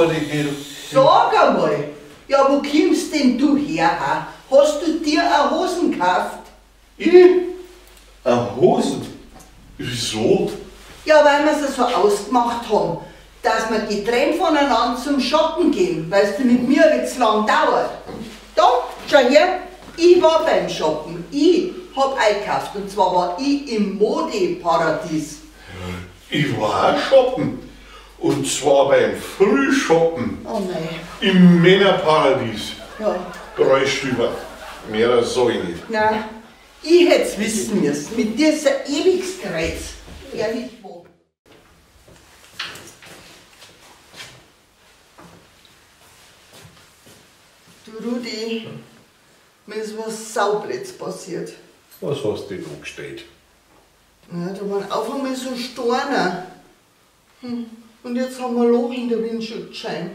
langweilig. Sag einmal, ja, wo kommst denn du her? Ha? Hast du dir eine Hosen gekauft? Ich? Eine Hosen? Wieso? Ja, weil wir es so ausgemacht haben, dass wir getrennt voneinander zum Shoppen gehen, weil es mit mir jetzt lang dauert. Da, schau her, ich war beim Shoppen, ich hab eingekauft und zwar war ich im Modeparadies. Ich war auch shoppen und zwar beim Frühshoppen. Oh nein. Im Männerparadies. Ja. 3 Stüber. Mehr sag ich nicht. Nein, ich hätt's wissen müssen, mit dir ist ein Ewigskreuz. Ehrlich wahr. Du Rudi, mir ist was Saublöds passiert. Was hast du denn angestellt? Ja, da waren auf einmal so Steine. Und jetzt haben wir ein Loch in der Windschutzscheibe.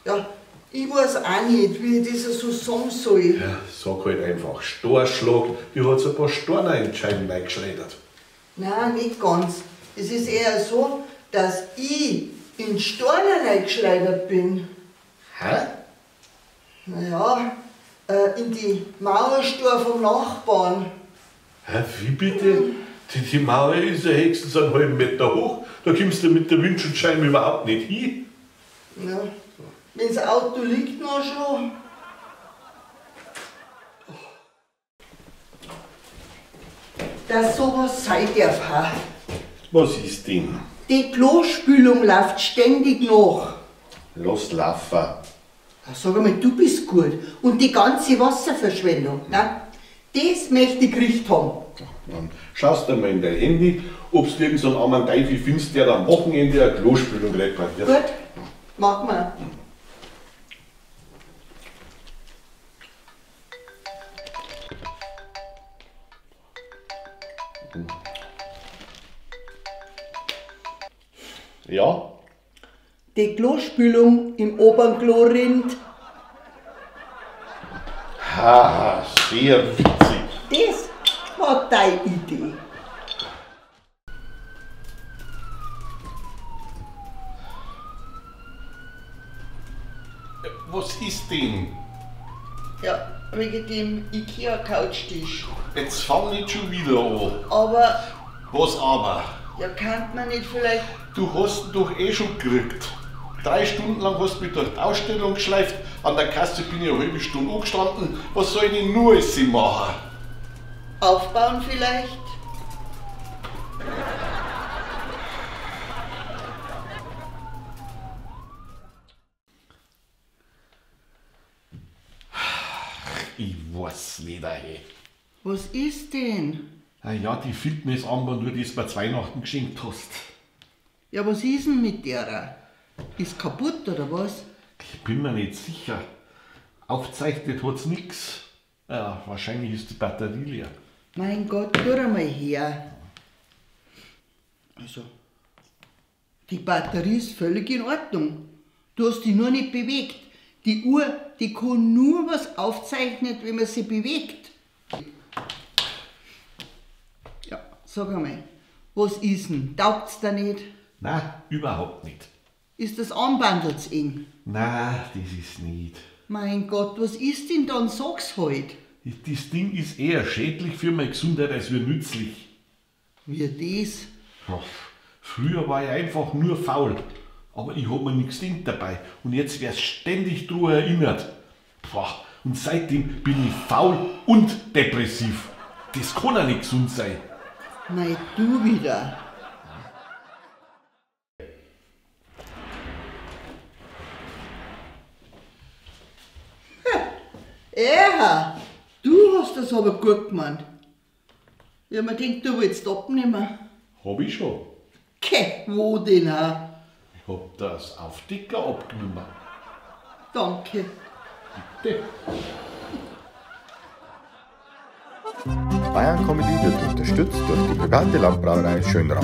Ja, ich weiß auch nicht, wie ich das so sagen soll. Ja, sag halt einfach, Storschlag, die hat ein paar Steine in die Scheiben reingeschleudert. Nein, nicht ganz. Es ist eher so, dass ich in Steine reingeschleudert bin. Hä? Naja, in die Mauerstor vom Nachbarn. Hä, wie bitte? Die Mauer ist ja höchstens einen halben Meter hoch. Da kommst du mit der Windschutzscheibe überhaupt nicht hin. Ja, wenn's Auto liegt noch schon. Dass sowas sein darf. Ha? Was ist denn? Die Klospülung läuft ständig nach. Lass laufen. Ja, sag einmal, du bist gut. Und die ganze Wasserverschwendung, ne? Das möchte ich gekriegt haben. Dann schaust du mal in dein Handy, ob du irgendeinen armen Teufel findest, der am Wochenende eine Klospülung repariert. Gut, mach mal. Ja? Die Klospülung im oberen Klo rinnt. Haha, sehr witzig. Das war deine Idee. Was ist denn? Ja, wegen dem Ikea-Couchtisch. Jetzt fang nicht schon wieder an. Aber... Was aber? Ja, kann man nicht vielleicht... Du hast ihn doch eh schon gekriegt. 3 Stunden lang hast du mich durch die Ausstellung geschleift, an der Kasse bin ich eine halbe Stunde angestanden. Was soll ich denn nur alles machen? Aufbauen vielleicht? Ich weiß nicht, ey. Was ist denn? Ah ja, die Fitnessarmbanduhr, die du mir zu Weihnachten geschenkt hast. Ja, was ist denn mit der? Ist kaputt oder was? Ich bin mir nicht sicher. Aufzeichnet hat's nix. Ja, wahrscheinlich ist die Batterie leer. Mein Gott, tu einmal her. Also, die Batterie ist völlig in Ordnung. Du hast die nur nicht bewegt. Die Uhr, die kann nur was aufzeichnen, wenn man sie bewegt. Ja, sag einmal, was ist denn? Taugt's da nicht? Nein, überhaupt nicht. Ist das Armbandel zu eng? Nein, das ist nicht. Mein Gott, was ist denn dann? Sag's halt. Das Ding ist eher schädlich für meine Gesundheit als wie nützlich. Wie das? Ja, früher war ich einfach nur faul. Aber ich hab mir nichts gedacht dabei. Und jetzt wär's ständig dran erinnert. Boah, und seitdem bin ich faul und depressiv. Das kann ja nicht gesund sein. Nein, du wieder. Eha, du hast das aber gut gemeint. Ja, man denkt, du willst abnehmen. Hab ich schon. Ke, wo denn auch? Ich hab das auf dicker abgenommen. Danke. Bitte. Bayern Comedy wird unterstützt durch die private Landbrauerei Schönrath.